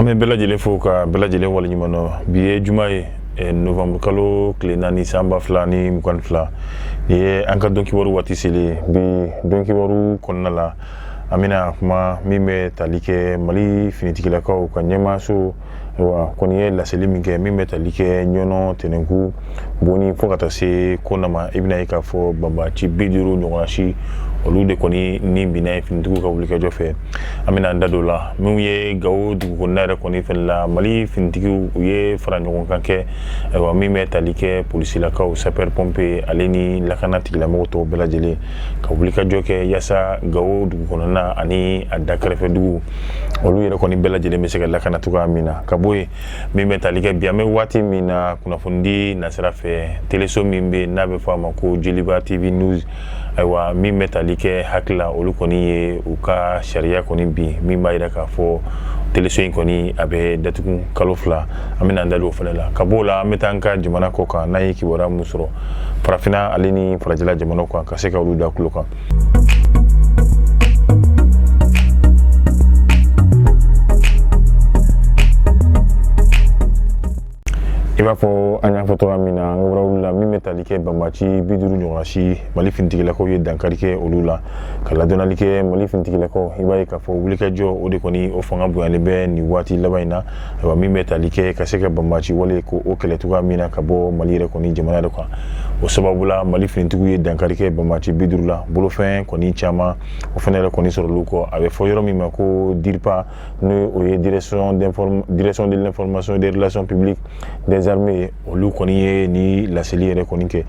An bɛ bɛɛ lajɛlen fo ka bɛɛ lajɛlen waleɲuman dɔn. Bi ye juma ye, novembre kalo tile 4, san 2022. Nin ye an ka don kibaru waati selen. Bi don kibaru kɔnɔna la, an bɛna kuma min bɛ tali kɛ Mali finitigilakaw ka ɲɛmaaso wa kɔni ye laseli min kɛ, min bɛ tali kɛ Ɲɔnɔ, Tɛnɛnku, Boni fo ka taa se Kona ma. I bɛna ye k'a fɔ banbaanci 50 ɲɔgɔnna si, olu de kɔni ni binna ye finitigiw ka wulikajɔ fɛ. An bɛna an da don la min ye Gawo dugu kɔnɔna yɛrɛ kɔni fɛnɛ la, Mali finitigiw u ye fara ɲɔgɔn kan kɛ, ayiwa, min bɛ tali kɛ polisilakaw, sapeur pompier ale ni lakana tigilamɔgɔw tɔw bɛɛ lajɛlen ka wulikajɔ kɛ yaasa Gawo dugu kɔnɔna ani a da kɛrɛfɛ dugu, olu yɛrɛ kɔni bɛɛ lajɛlen bɛ se ka lakana cogoya min na. Ka bɔ yen, min bɛ tali kɛ bi an bɛ waati min na kunnafonidi nasira fɛ, teleso min bɛ n'a bɛ fɔ a ma ko Joliba TV News, ayiwa, min bɛ tali kɛ hakili la, olu kɔni ye u ka sariya kɔni bin min b'a jira k'a fɔ teleso in kɔni a bɛ datugu kalo 2. An bɛna an da don o fana la. Ka b'o la, an bɛ taa an ka jamana kɔ kan, n'an ye kibaruya min sɔrɔ farafinna ale ni farajɛla jamanaw kan, ka se ka olu da tulo kan. I b'a fɔ an y'a fɔ cogoya min na an ka wɛrɛw la, min bɛ tali kɛ banbaanci 50 ɲɔgɔnna si, Mali finitigilakaw ye dankari kɛ olu la. Ka ladɔnnali kɛ, Mali finitigilakaw, i b'a ye k'a fɔ wulikajɔ o de kɔni o fanga bonyalen bɛ nin waati laban in na, ayiwa, min bɛ tali kɛ ka se ka banbaanci wale ko o kɛlɛ cogoya min na ka bɔ Mali yɛrɛ kɔni jamana yɛrɛ kan. O sababu la, Mali finitigiw ye dankari kɛ banbaanci 50 la, bolofɛn kɔni caman o fana yɛrɛ kɔni sɔrɔlu kɔ. A bɛ fɔ yɔrɔ min ma ko DIRPA, n'o o ye direction de l'information et des relations publiques des armées, olu kɔni ye ni laseli yɛrɛ kɔni kɛ.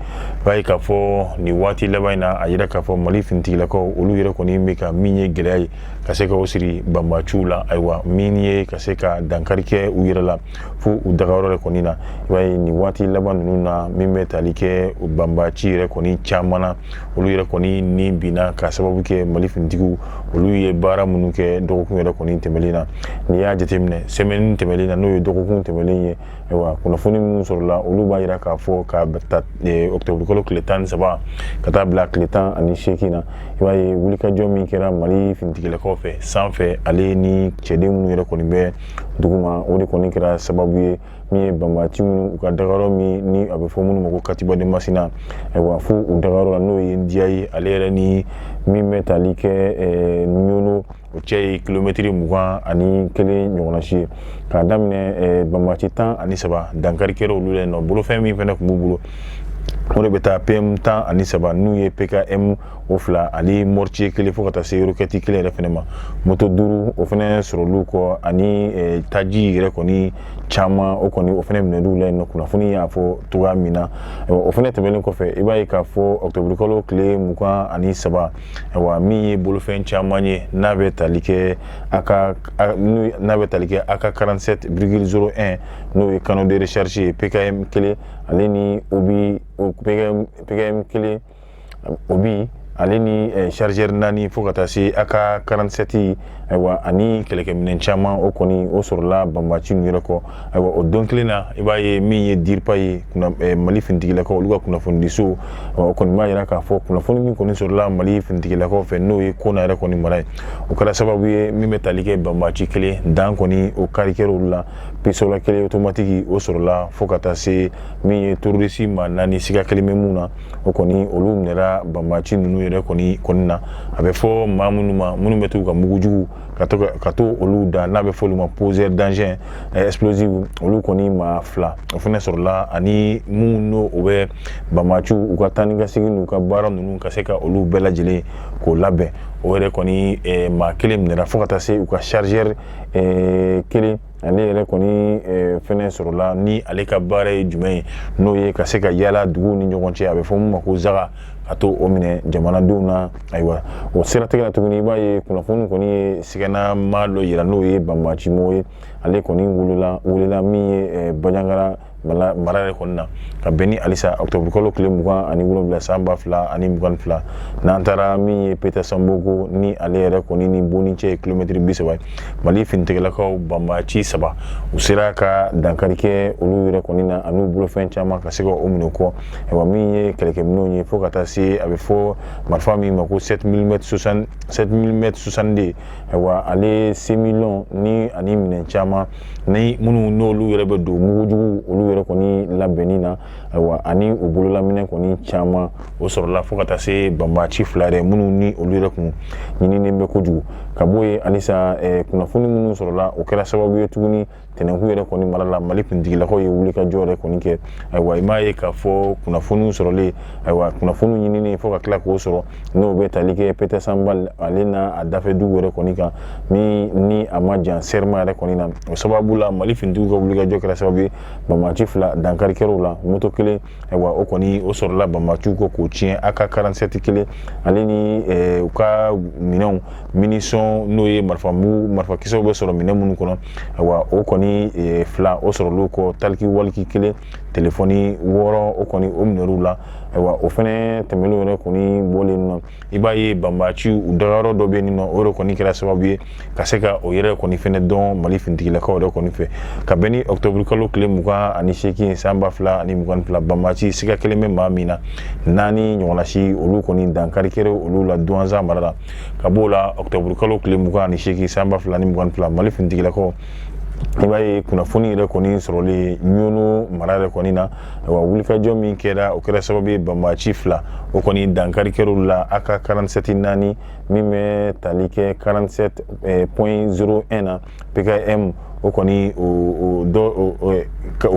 B'a ye k'a fɔ nin waati laban in na, a yira k'a fɔ Mali finitigilakaw olu yɛrɛ kɔni bɛ ka min ye gɛlɛya ye ka se ka o siri banbaanciw la, ayiwa, min ye ka se ka dankari kɛ u yɛrɛ la fo u dagayɔrɔ yɛrɛ kɔni na. I b'a ye nin waati laban ninnu na, min bɛ tali kɛ banbaanci yɛrɛ kɔni caman na, olu yɛrɛ kɔni ni binna ka sababu kɛ Mali finitigiw olu ye baara minnu kɛ dɔgɔkun yɛrɛ kɔni tɛmɛlen na. N'i y'a jateminɛ, semaine tɛmɛlen na, n'o ye dɔgɔkun tɛmɛlen ye, ayiwa, kunnafoni minnu sɔrɔla, olu b'a jira k'a fɔ ka ta octobre kalo tile 13 ka taa bila tile 18 na, i b'a ye wulikajɔ min kɛra Mali finitigilakaw fɛ sanfɛ ale ni cɛden minnu yɛrɛ kɔni bɛ duguma, o de kɔni kɛra sababu ye min ye banbaanci minnu u ka dagayɔrɔ min ni a bɛ fɔ minnu ma ko Katiba de Masina, ayiwa, fo u dagayɔrɔ la, n'o ye Ndiaye, ale yɛrɛ ni min bɛ tali kɛ Ɲɔnɔ, o cɛ ye kilomɛtiri 21 ɲɔgɔnna si ye. K'a daminɛ banbaanci 13, dankari kɛra olu la yen nɔ. Bolofɛn min fana tun b'u bolo, o de bɛ taa PM 13, n'u ye PKM o fila ani mortier kelen fo ka taa se roquette kelen yɛrɛ fana ma, moto duuru o fana sɔrɔlu kɔ, ani taji yɛrɛ kɔni caman, o kɔni o fana minɛn'u la yen nɔ, kunnafoni y'a fɔ cogoya min na. O fana tɛmɛnen kɔfɛ, i b'a ye k'a fɔ octobre kalo tile 23, ayiwa, min ye bolofɛn caman ye n'a bɛ tali kɛ AK, n'a bɛ tali kɛ AK 47,01, n'o ye canon de recharge ye, PKM kelen ale ni obus, PKM kelen obus ale ni chargeur naani fo ka taa se AK 47, ayiwa, ani kɛlɛkɛminɛn caman, o kɔni o sɔrɔla banbaanci ninnu yɛrɛ kɔ. Ayiwa, o don kelen na, i b'a ye min ye DIRPA ye, Mali finitigilakaw olu ka kunnafonidiso, o kɔni b'a jira k'a fɔ kunnafoni min kɔni sɔrɔla Mali finitigilakaw fɛ, n'o ye Kona yɛrɛ kɔni mara ye, o kɛra sababu ye min bɛ tali kɛ banbaanci kelen dan kɔni o kari kɛra olu la, pistolet kelen automatique o sɔrɔla, fo ka taa se min ye terroriste maa naani, siga kelen bɛ mun na, o kɔni olu minɛra banbaanci ninnu yɛrɛ kɔni na. A bɛ fɔ maa minnu ma, minnu bɛ to ka mugujugu ka to olu da, n'a bɛ fɔ olu ma poseur d'engin explosif, olu kɔni maa fila o fana sɔrɔla, ani minnu n'o o bɛ banbaanciw u ka taa ni ka segin n'u ka baara ninnu ka se ka olu bɛɛ lajɛlen k'o labɛn, o yɛrɛ kɔni maa kelen minɛra, fo ka taa se u ka chargeur kelen ale yɛrɛ kɔni fɛnɛ sɔrɔla, ni ale ka baara ye jumɛn ye, n'o ye ka se ka yala duguw ni ɲɔgɔn cɛ, a bɛ fɔ mun ma ko zaga, ka to o minɛ jamanadenw na. Ayiwa, o siratigɛ la tuguni, i b'a ye kunnafoni kɔni ye sigana maa dɔ yira, n'o ye banbaanci mɔgɔ ye, ale kɔni wolola min ye Bandiagara mara yɛrɛ kɔni na ka bɛn ni halisa octobre kalo tile 27 san 2022. N'an taara min ye Peta Sanbogo, ni ale yɛrɛ kɔni ni Boni cɛ ye kilomɛtiri 30 ye, Mali finitigilakaw banbaci 3 u sera ka dankari kɛ olu yɛrɛ kɔni na an'u bolofɛn caman ka se ka o minɛ kɔ. Ayiwa, min ye kɛlɛkɛminɛnw ye, fo ka taa se a bɛ fɔ marifa min ma ko 7 mm 7 mm 62, ayiwa, ale semilɔn ni ani minɛn caman ni minnu n'olu yɛrɛ bɛ don mugujugu olu yɛrɛ kɔni labɛnni na, ayiwa, ani u bololaminɛ kɔni caman o sɔrɔla, fo ka taa se banbaci 2 yɛrɛ minnu ni olu yɛrɛ kun ɲininen bɛ kojugu. Ka bɔ yen halisa, kunnafoni minnu sɔrɔla, o kɛra sababu ye tuguni Tɛnɛnku yɛrɛ kɔni mara la, Mali finitigilakaw ye wulikajɔ yɛrɛ kɔni kɛ. Ayiwa, i m'a ye k'a fɔ kunnafoniw sɔrɔlen, ayiwa, kunnafoniw ɲininen fo ka tila k'o sɔrɔ, n'o bɛ tali kɛ Peta Sanbal ale n'a a dafɛ dugu yɛrɛ kɔni kan, min ni a ma jan Serma yɛrɛ kɔni na. O sababu la, Mali finitigiw ka wulikajɔ kɛra sababu ye banbaci 2 dankari kɛr'o la. Moto kelen, ayiwa, o kɔni o sɔrɔla banbaciw kɔ k'o tiɲɛ, AK 47 kelen, ale ni u ka minɛnw, munition, n'o ye marifamugu, marifakisɛw bɛ sɔrɔ minɛn minnu kɔnɔ, ayiwa, o kɔni 2 o sɔrɔl'u kɔ, talkie walkie kelen, telefɔni 6, o kɔni o minɛr'u la. Ayiwa, o fɛnɛ tɛmɛnenw yɛrɛ kɔni bɔlen nɔ, i b'a ye banbaci u dagayɔrɔ dɔ bɛ yen nɔ, o yɛrɛ kɔni kɛra sababu ye ka se ka o yɛrɛ kɔni fɛnɛ dɔn Mali finitigilakaw yɛrɛ kɔni fɛ. Ka bɛn ni octobre kalo tile 28 san 2022, banbaci siga kelen bɛ maa min na, 4 ɲɔgɔnna si, olu kɔni dankari kɛra olu la Duwanza mara la. Ka b'o la, octobre kalo tile 28 san 2022, Mali finitigilakaw, i b'a ye kunnafoni yɛrɛ kɔni sɔrɔlen Ɲɔnɔ mara yɛrɛ kɔni na, ayiwa, wulikajɔ min kɛra, o kɛra sababu ye banbaci 2 o kɔni dankari kɛr'olu la, AK 47 4 min bɛ tali kɛ 47.01 na, PKM o kɔni o dɔ o AK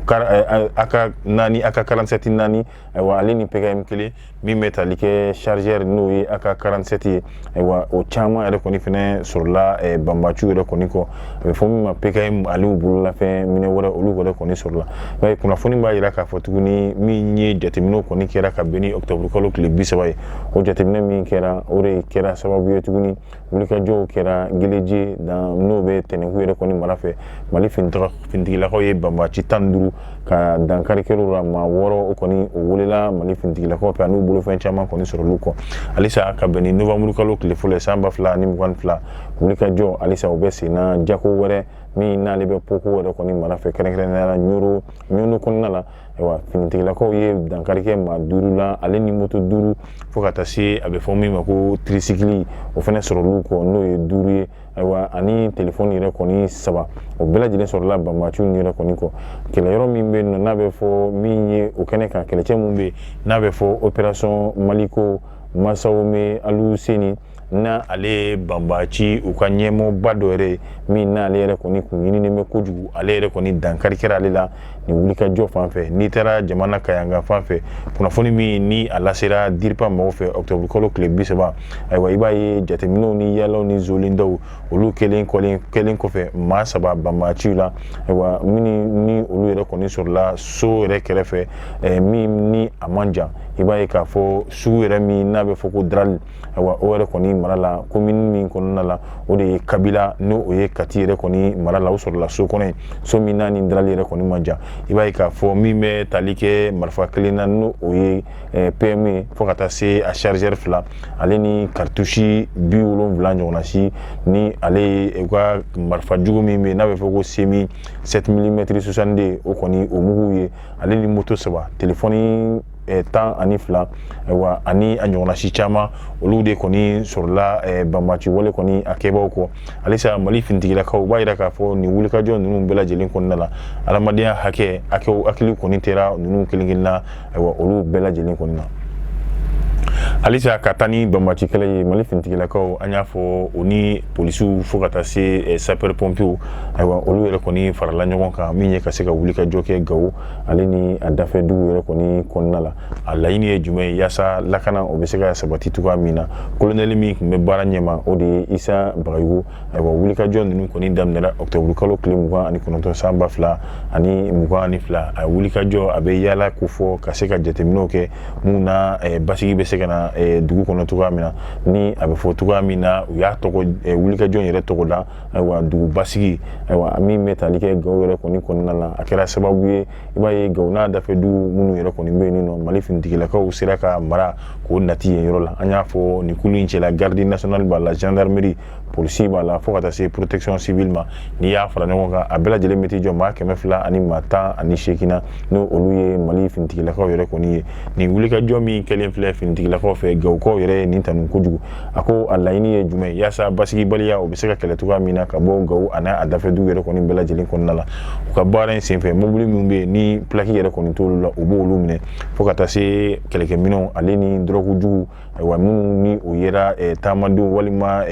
4, AK 47 4, ayiwa, ale ni PKM kelen min bɛ tali kɛ chargeur, n'o ye AK 47 ye, ayiwa, o caman yɛrɛ kɔni fɛnɛ sɔrɔla banbaciw yɛrɛ kɔni kɔ. A bɛ fɔ min ma PKM, ale bololafɛn minɛ wɛrɛ, olu yɛrɛ kɔni sɔrɔla. I kunnafoni b'a jira k'a fɔ tuguni, min ye jateminɛw kɔni kɛra ka bɛn ni octobre kalo tile 30 ye, o jateminɛ min kɛra, o de kɛra sababu ye tuguni wulikajɔw kɛra Geleje, n'o bɛ Tɛnɛnku yɛrɛ kɔni mara fɛ. Mali finitigilakaw ye banbaci 15 ka dankari kɛr'u la, maa 6 o kɔni o welela Mali finitigilakaw fɛ, an'u bolofɛn caman kɔni sɔrɔl'u kɔ. Halisa, ka bɛn ni novembre kalo tile fɔlɔ san 2022, wulikajɔ halisa o bɛ sen na jako wɛrɛ min n'ale bɛ Poko yɛrɛ kɔni mara fɛ, kɛrɛnkɛrɛnnenya la Ɲoro, Ɲɔnɔ kɔnɔna la. Ayiwa, finitigilakaw ye dankari kɛ maa 5 la, ale ni moto 5, fo ka taa se a bɛ fɔ min ma ko tricycle, o fana sɔrɔl'u kɔ, n'o ye 5 ye, ayiwa, ani telefɔni yɛrɛ kɔni 3, o bɛɛ lajɛlen sɔrɔla banbaciw yɛrɛ kɔni kɔ. Kɛlɛyɔrɔ min bɛ yen nɔ, n'a bɛ fɔ min ye o kɛnɛ kan, kɛlɛcɛ min bɛ yen n'a bɛ fɔ opération Maliko Masawome Aluseni, n'a ale ye banbaci u ka ɲɛmɔgɔba dɔ yɛrɛ ye, min n'ale yɛrɛ kɔni kun ɲininen bɛ kojugu, ale yɛrɛ kɔni dankari kɛra ale la nin wulikajɔ fan fɛ. N'i taara jamana Kayanga fan fɛ, kunnafoni min ni a lasera DIRPA mɔgɔw fɛ octobre kalo tile 30, ayiwa, i b'a ye jateminɛw ni yaalaw ni zolendaw olu kɛlen kɛlen kɔfɛ, maa 3 banbaciw la, ayiwa, minnu ni olu yɛrɛ kɔni sɔrɔla so yɛrɛ kɛrɛfɛ min ni a man jan, i b'a ye k'a fɔ sugu yɛrɛ min n'a bɛ fɔ ko Darali, ayiwa, o yɛrɛ kɔni mara la, commune min kɔnɔna la, o de ye Kabila, n'o o ye Kati yɛrɛ kɔni mara la, o sɔrɔla so kɔnɔ yen, so min n'a ni Darali yɛrɛ kɔni man jan. I b'a ye k'a fɔ min bɛ tali kɛ marifa kelen na, n'o o ye PM ye, fo ka taa se a chargeur 2, ale ni cartouche 70 ɲɔgɔnna si, ni ale ye u ka marifa jugu min bɛ yen n'a bɛ fɔ ko semi 7 mm 62, o kɔni o mugu ye, ale ni moto 3, telefɔni 12, ayiwa, ani a ɲɔgɔnna si caman, olu de kɔni sɔrɔla banbaci wale kɔni a kɛbaaw kɔ. Halisa, Mali finitigilakaw b'a jira k'a fɔ nin wulikajɔ ninnu bɛɛ lajɛlen kɔnɔna la, adamadenya hakɛ hakɛw hakili kɔni tɛra ninnu kelen kelen na, ayiwa, olu bɛɛ lajɛlen kɔni na. Halisa ka taa ni banbaci kɛlɛ ye, Mali finitigilakaw, an y'a fɔ, o ni polisiw, fo ka taa se sapeur pompiers, ayiwa, olu yɛrɛ kɔni farala ɲɔgɔn kan min ye ka se ka wulikajɔ kɛ Gawo ale ni a dafɛ dugu yɛrɛ kɔni kɔnɔna la. A laɲini ye jumɛn ye? Yaasa lakana o bɛ se ka sabati cogoya min na. Kolonɛli min tun bɛ baara ɲɛma, o de ye Isa Bagayogo. Ayiwa, wulikajɔ ninnu kɔni daminɛra octobre kalo tile 29 san 2022. A wulikajɔ a bɛ yaala ko fɔ ka se ka jateminɛw kɛ mun na basigi bɛ se ka na. na dugu kɔnɔ cogoya min na, ni a bɛ fɔ cogoya min na, u y'a tɔgɔ wulikajɔ yɛrɛ tɔgɔ da, ayiwa, dugu basigi. Ayiwa, min bɛ tali kɛ Gawo yɛrɛ kɔni kɔnɔna la, a kɛra sababu ye, i b'a ye, Gawo n'a dafɛ dugu minnu yɛrɛ kɔni bɛ yen nɔ, Mali finitigilakaw sera ka mara k'o nati yen yɔrɔ la. An y'a fɔ nin kulu in cɛla, garde nationale b'a la, gendarmerie, polisi b'a la, fo ka taa se protection civile ma. N'i y'a fara ɲɔgɔn kan, a bɛɛ lajɛlen bɛ t'i jɔ maa 218 na, n'o olu ye Mali finitigilakaw yɛrɛ kɔni ye. Nin wulikajɔ min kɛlen filɛ finitigilakaw fɛ, Gawokaw yɛrɛ ye nin tanu kojugu. A ko a laɲini ye jumɛn ye? Yaasa basigibaliya o bɛ se ka kɛlɛ cogoya min na ka bɔ Gawo ani a dafɛ dugu yɛrɛ kɔni bɛɛ lajɛlen kɔnɔna la. U ka baara in senfɛ, mobili minnu bɛ yen ni plaque yɛrɛ kɔni t'olu la, u b'olu minɛ, fo ka taa se kɛlɛkɛminɛnw ale ni dɔrɔgu jugu, ayiwa, minnu ni o yera taamadenw walima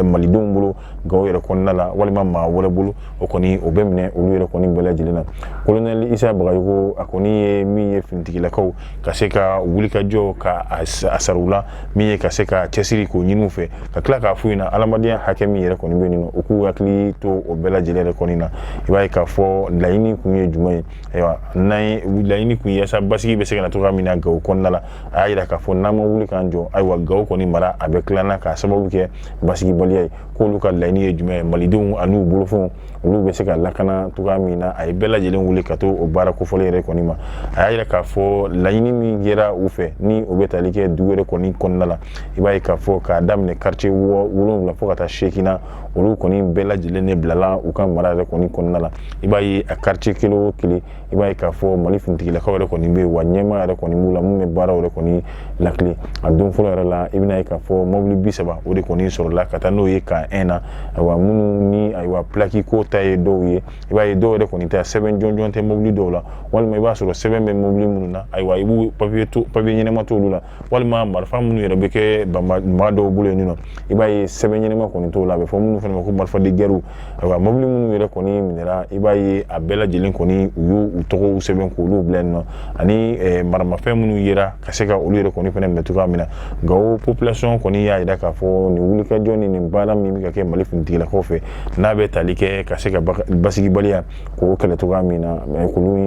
malidenw bolo Gawo yɛrɛ kɔnɔna la, walima maa wɛrɛ bolo, o kɔni o bɛ minɛ olu yɛrɛ kɔni bɛɛ lajɛlen na. Kolonɛli Isa Bagayogo, a kɔni ye min ye finitigilakaw ka se ka wulikajɔ ka a sara u la, min ye ka se ka cɛsiri k'o ɲini u fɛ, ka tila k'a f'u ɲɛna adamadenya hakɛ min yɛrɛ kɔni bɛ yen nɔ, u k'u hakili to o bɛɛ lajɛlen yɛrɛ kɔni na. I b'a ye k'a fɔ laɲini kun ye jumɛn ye? Ayiwa, n'an ye laɲini kun ye yaasa basigi bɛ se ka na cogoya min na Gawo kɔnɔna la. A y'a jira k'a fɔ n'an ma wuli k'an jɔ, ayiwa, Gawo kɔni mara a bɛ tilanna k'a sababu kɛ basigibaliya ye. K'olu ka laɲini ye jumɛn ye? Malidenw an'u bolofɛnw, olu bɛ se ka lakana cogoya min na. A ye bɛɛ lajɛlen wele ka to o baara kofɔlen yɛrɛ kɔni ma. A y'a jira k'a fɔ laɲini min kɛra u fɛ, ni o bɛ tali kɛ dugu yɛrɛ kɔni kɔnɔna la, i b'a ye k'a fɔ k'a daminɛ quartier 7 fo ka taa 8 na, olu kɔni bɛɛ lajɛlen de bilala u ka mara yɛrɛ kɔni kɔnɔna la. I b'a ye a quartier kelen o kelen, i b'a ye k'a fɔ Mali finitigilakaw yɛrɛ kɔni bɛ yen, wa ɲɛmaa yɛrɛ kɔni b'u la mun bɛ baaraw yɛrɛ kɔni lakile. A don fɔlɔ yɛrɛ la, i bɛna ye k'a fɔ mobili 30 o de kɔni sɔrɔla ka taa n'o ye camp 1 na. Ayiwa, minnu ni, ayiwa, plaque ko ta ye dɔw ye, i b'a ye dɔw yɛrɛ kɔni ta sɛbɛn jɔnjɔn tɛ mobili dɔw la, walima i b'a sɔrɔ sɛbɛn bɛ mobili minnu na, ayiwa, i b'u papiye to, papiye ɲɛnama t'olu la, walima marifa minnu yɛrɛ bɛ kɛ maa dɔw bolo yen nɔ, i b'a ye sɛbɛn ɲɛnama kɔni t'o la, a bɛ fɔ minnu fana ma ko marifa de guerre. Ayiwa, mobili minnu yɛrɛ kɔni minɛra, i b'a ye a bɛɛ lajɛlen kɔni u y'u tɔgɔw sɛbɛn k'olu bila yen nɔ, ani maramafɛn minnu yera, ka se ka olu yɛrɛ kɔni fana minɛ cogoya min na. Gawo population kɔni y'a jira k'a fɔ nin wulikajɔ ni nin baara min bɛ ka kɛ Mali finitigilakaw fɛ, n'a bɛ tali kɛ ka se ka basigibaliya k'o kɛlɛ cogoya min na,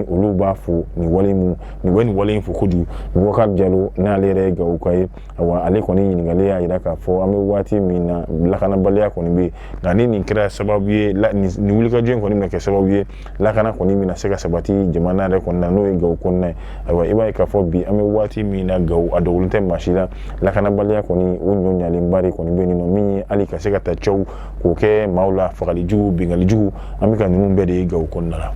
olu b'a fo nin wale mun nin bɛ nin wale in fo kojugu. Bubakari Jalo, n'ale yɛrɛ ye Gawoka ye, ayiwa, ale kɔni ɲininkali y'a jira k'a fɔ an bɛ waati min na, lakanabaliya kɔni bɛ yen, nka ni nin kɛra sababu ye, nin wulikajɔ in kɔni bɛna kɛ sababu ye, lakana kɔni bɛna se ka sabati jamana yɛrɛ kɔnɔna na, n'o ye Gawo kɔnɔna ye. Ayiwa, i b'a ye k'a fɔ bi an bɛ waati min na, Gawo a dogolen tɛ maa si la, lakanabaliya kɔni o ɲɔ ɲalenba de kɔni bɛ yen nɔ, min ye hali ka se ka ta cɛw k'o kɛ maaw la, fagali jugu, bingali jugu, an bɛ ka ninnu bɛɛ de ye Gawo kɔnɔna la.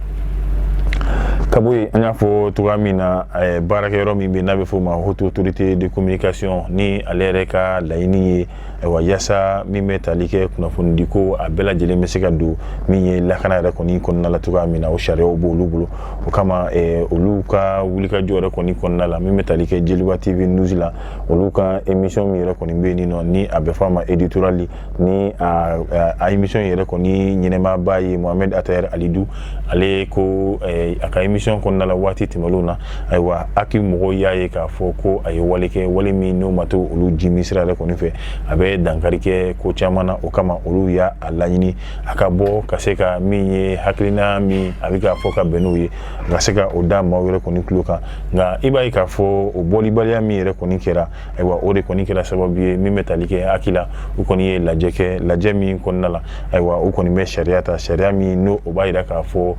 Ka bɔ yen, an y'a fɔ cogoya min na, baarakɛyɔrɔ min bɛ n'a bɛ f'o ma Haute Autorité de Communication, ni ale yɛrɛ ka laɲini ye, ayiwa, yaasa min bɛ tali kɛ kunnafonidiko, a bɛɛ lajɛlen bɛ se ka don min ye lakana yɛrɛ kɔni kɔnɔna la cogoya min na, o sariyaw b'olu bolo. O kama, olu ka wulikajɔ yɛrɛ kɔni kɔnɔna la, min bɛ tali kɛ Joliba TV News la, olu ka émission min yɛrɛ kɔni bɛ yen nɔ, ni a bɛ fɔ a ma éditorial, ni a émission yɛrɛ kɔni ɲɛnɛmaaba ye Mohamed Ataher Alidou, ale ko a ka émission kɔnɔna la waati tɛmɛnlenw na, ayiwa, HAC mɔgɔw y'a ye k'a fɔ ko a ye wale kɛ, wale min n'o ma to olu jimi sira yɛrɛ kɔni fɛ, a bɛ dankari kɛ ko caman na. O kama, olu y'a laɲini a ka bɔ ka se ka min ye hakilina min a bɛ k'a fɔ ka bɛn n'o ye, ka se ka o da maaw yɛrɛ kɔni tulo kan. Nka i b'a ye k'a fɔ o bɔlibaliya min yɛrɛ kɔni kɛra, ayiwa, o de kɔni kɛra sababu ye min bɛ tali kɛ HAC la, u kɔni ye lajɛ kɛ, lajɛ min kɔnɔna la, ayiwa, u kɔni bɛ sariya ta, sariya min n'o o b'a jira k'a fɔ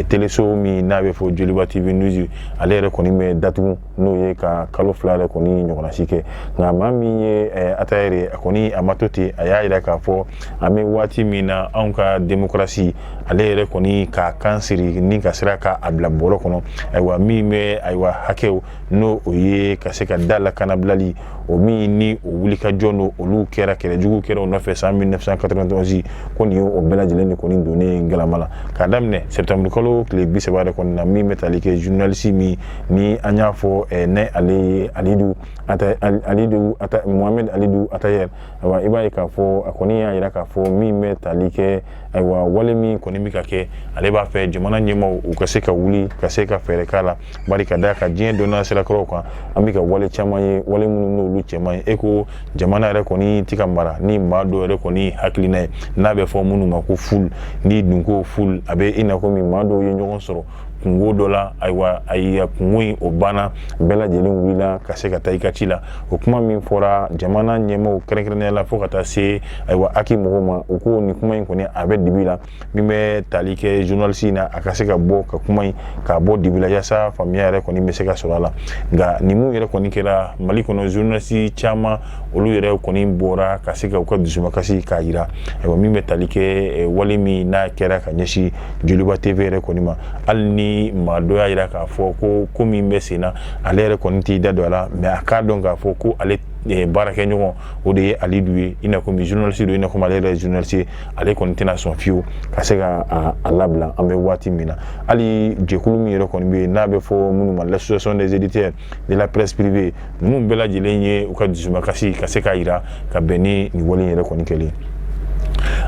teleso min n'a bɛ fɔ Joliba TV News, ale yɛrɛ kɔni bɛ datugu, n'o ye ka kalo 2 yɛrɛ kɔni ɲɔgɔnna si kɛ. Nka maa min ye Atayɛrɛ, a kɔni a ma to ten, a y'a jira k'a fɔ an bɛ waati min na, anw ka démocratie, ale yɛrɛ kɔni k'a kan siri ni ka sera k'a bila bɔrɔ kɔnɔ. Ayiwa, min bɛ, ayiwa, hakɛw, n'o o ye ka se ka da lakanabilali, o min ni o wulikajɔ n'o olu kɛra kɛlɛjugu kɛra o nɔfɛ san 1991, ko nin ye o bɛɛ lajɛlen de kɔni donnen galama la k'a daminɛ septembre kalo tile 30 yɛrɛ kɔni na, min bɛ tali kɛ journaliste min ni an y'a fɔ ne ale ye Alidu Alidu Mohamed Alidu Atayɛr. Ayiwa, i b'a ye k'a fɔ a kɔni y'a jira k'a fɔ min bɛ tali kɛ, ayiwa, wale min kɔni bɛ ka kɛ, ale b'a fɛ jamana ɲɛmaaw u ka se ka wuli ka se ka fɛɛrɛ k'a la, bari ka d'a kan diɲɛ donna sirakɔrɔw kan, an bɛ ka wale caman ye, wale minnu n'olu cɛman ye, e ko jamana yɛrɛ kɔni tɛ ka mara ni maa dɔw yɛrɛ kɔni hakilina ye, n'a bɛ fɔ minnu ma ko foule. N'i dun ko foule, a bɛ i n'a fɔ min maa dɔw ye ɲɔgɔn sɔrɔ Kunko dɔ la, ayiwa, ayi, kunko in o banna, bɛɛ lajɛlen wulila ka se ka taa i ka ci la. O kuma min fɔra jamana ɲɛmaaw, kɛrɛnkɛrɛnnenya la fo ka taa se, ayiwa, HAC mɔgɔw ma, u ko nin kuma in kɔni a bɛ dibi la. Min bɛ tali kɛ journaliste in na, a ka se ka bɔ ka kuma in k'a bɔ dibi la, yaasa faamuya yɛrɛ kɔni bɛ se ka sɔrɔ a la. Nka nin mun yɛrɛ kɔni kɛra Mali kɔnɔ, journaliste caman, olu yɛrɛ kɔni bɔra ka se ka u ka dusumakasi k'a yira. Ayiwa, min bɛ tali kɛ wale min n'a kɛra ka ɲɛsin Joliba TV yɛrɛ kɔni ma, hali ni maa dɔ y'a yira k'a fɔ ko ko min bɛ sen na, ale yɛrɛ kɔni t'i da don a la, mais a k'a dɔn k'a fɔ ko ale baarakɛɲɔgɔn, o de ye Alidu ye, i n'a komi journaliste don, i n'a komi ale yɛrɛ ye journaliste ye, ale kɔni tɛna sɔn fiyewu ka se ka a labila an bɛ waati min na. Hali jɛkulu min yɛrɛ kɔni bɛ yen n'a bɛ fɔ minnu ma l'Association des éditeurs de la presse privée, ninnu bɛɛ lajɛlen ye u ka dusumakasi ka se k'a yira ka bɛn ni nin wale in yɛrɛ kɔni kɛlen.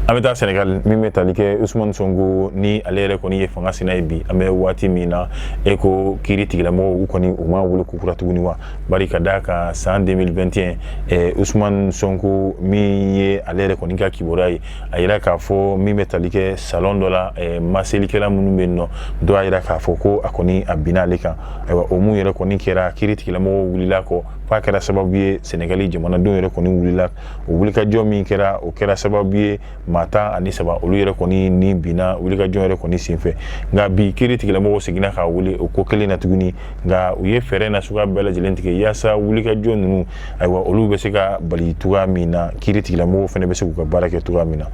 An bɛ taa Senegal. Min bɛ tali kɛ Usumani Sonko, ni ale yɛrɛ kɔni ye fanga sina ye bi, an bɛ waati min na, e ko kiiri tigilamɔgɔw, u kɔni u m'a wele kokura tuguni wa? Bari ka d'a kan, san 2021, Usumani Sonko min ye ale yɛrɛ kɔni ka kibaruya ye, a yira k'a fɔ min bɛ tali kɛ salon dɔ la, maselikɛla minnu bɛ yen nɔ, dɔ y'a yira k'a fɔ ko a kɔni a binna ale kan. Ayiwa, o mun yɛrɛ kɔni kɛra, kiiri tigilamɔgɔw wulila kɔ f'a kɛra sababu ye Senegali jamanadenw yɛrɛ kɔni wulila. O wulikajɔ min kɛra, o kɛra sababu ye maa 13, olu yɛrɛ kɔni ni binna wulikajɔ yɛrɛ kɔni senfɛ. Nka bi, kiiri tigilamɔgɔw seginna k'a wele o ko kelen na tuguni. Nka u ye fɛɛrɛ na suguya bɛɛ lajɛlen tigɛ yaasa wulikajɔ ninnu, ayiwa, olu bɛ se ka bali cogoya min na, kiiri tigilamɔgɔw fana bɛ se k'u ka baara kɛ cogoya min na.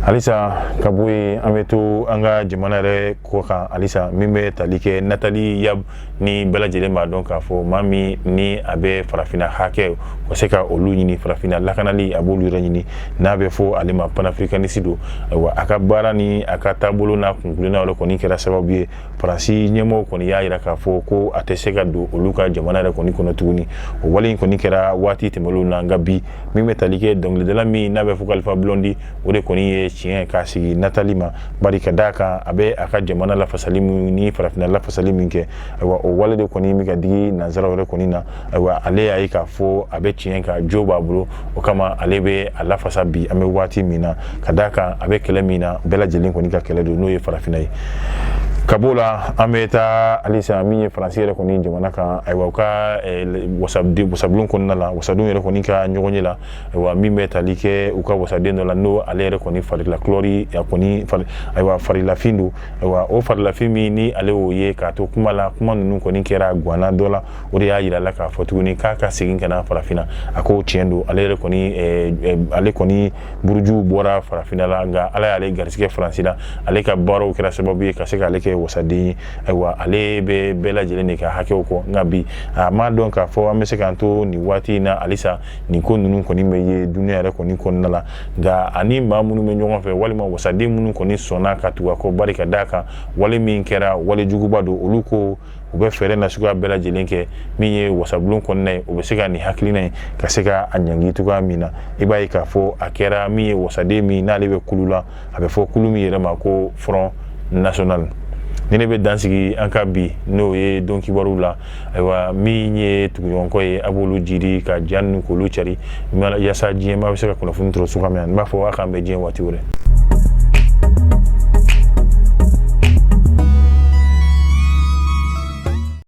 Halisa ka bɔ yen, an bɛ to an ka jamana yɛrɛ kɔ kan halisa. Min bɛ tali kɛ Nathalie Yamb, ni bɛɛ lajɛlen b'a dɔn k'a fɔ maa min ni a bɛ farafinna hakɛ ka se ka olu ɲini, farafinna lakanali, a b'olu yɛrɛ ɲini, n'a bɛ fɔ ale ma panafricaniste don. Ayiwa, a ka baara ni a ka taabolo n'a kunkulenna yɛrɛ kɔni kɛra sababu ye, Faransi ɲɛmɔgɔw kɔni y'a yira k'a fɔ ko a tɛ se ka don olu ka jamana yɛrɛ kɔni kɔnɔ tuguni. O wale in kɔni kɛra waati tɛmɛnlenw na. Nka bi, min bɛ tali kɛ dɔnkilidala min n'a bɛ fɔ Alpha Blondy, o de kɔni ye tiɲɛ k'a sigi Nathalie ma, bari ka d'a kan a bɛ a ka jamana lafasali min ni farafinna lafasali min kɛ, ayiwa, o wale de kɔni bɛ ka digi nansaraw yɛrɛ kɔni na. Ayiwa, ale y'a ye k'a fɔ a bɛ tiɲɛ kan, jo b'a bolo, o kama ale bɛ a lafasa bi an bɛ waati min na, ka d'a kan a bɛ kɛlɛ min na, bɛɛ lajɛlen kɔni ka kɛlɛ don, n'o ye farafinna ye. Ka b'o la, an bɛ taa halisa min ye Faransi yɛrɛ kɔni jamana kan. Ayiwa, u ka wasabulon kɔnɔna la, wasadenw yɛrɛ kɔni ka ɲɔgɔn ye la, ayiwa, min bɛ tali kɛ u ka wasaden dɔ la, n'o ale yɛrɛ kɔni farila kulɔri a kɔni fari, ayiwa, farilafin don. Ayiwa, o farilafin min ni ale y'o ye k'a to kuma la, kuma ninnu kɔni kɛra guwanna dɔ la, o de y'a yira la k'a fɔ tuguni k'a ka segin ka na farafinna. A ko tiɲɛ don, ale yɛrɛ kɔni, ale kɔni burujuw bɔra farafinna la, nka Ala y'ale garisɛgɛ Faransi la. Ale ka baaraw kɛra sababu ye ka se k'ale kɛ wasaden ye. Ayiwa, ale bɛ bɛɛ lajɛlen de ka hakɛw kɔ. Nka bi, a m'a dɔn k'a fɔ an bɛ se k'an to nin waati in na halisa, nin ko ninnu kɔni bɛ ye dunuya yɛrɛ kɔni kɔnɔna la. Nka ani maa minnu bɛ ɲɔgɔn fɛ, walima wasaden minnu kɔni sɔnna ka tugu a kɔ, bari ka d'a kan wale min kɛra, wale juguba don, olu ko u bɛ fɛɛrɛ na suguya bɛɛ lajɛlen kɛ min ye wasabulon kɔnɔna ye, o bɛ se ka nin hakilina ye ka se ka a ɲangi cogoya min na. I b'a ye k'a fɔ a kɛra min ye, wasaden min n'ale bɛ kulu la, a bɛ fɔ kulu min yɛrɛ ma ko Front National. Ni ne bɛ dan sigi an ka bi, n'o ye don kibaru la. Ayiwa, min ye tuguɲɔgɔnkɔ ye, a b'olu jiri ka ja ninnu k'olu cari yaasa diɲɛmaa bɛ se ka kunnafoni sɔrɔ cogoya min na. N b'a fɔ a k'an bɛn diɲɛ waati wɛrɛ.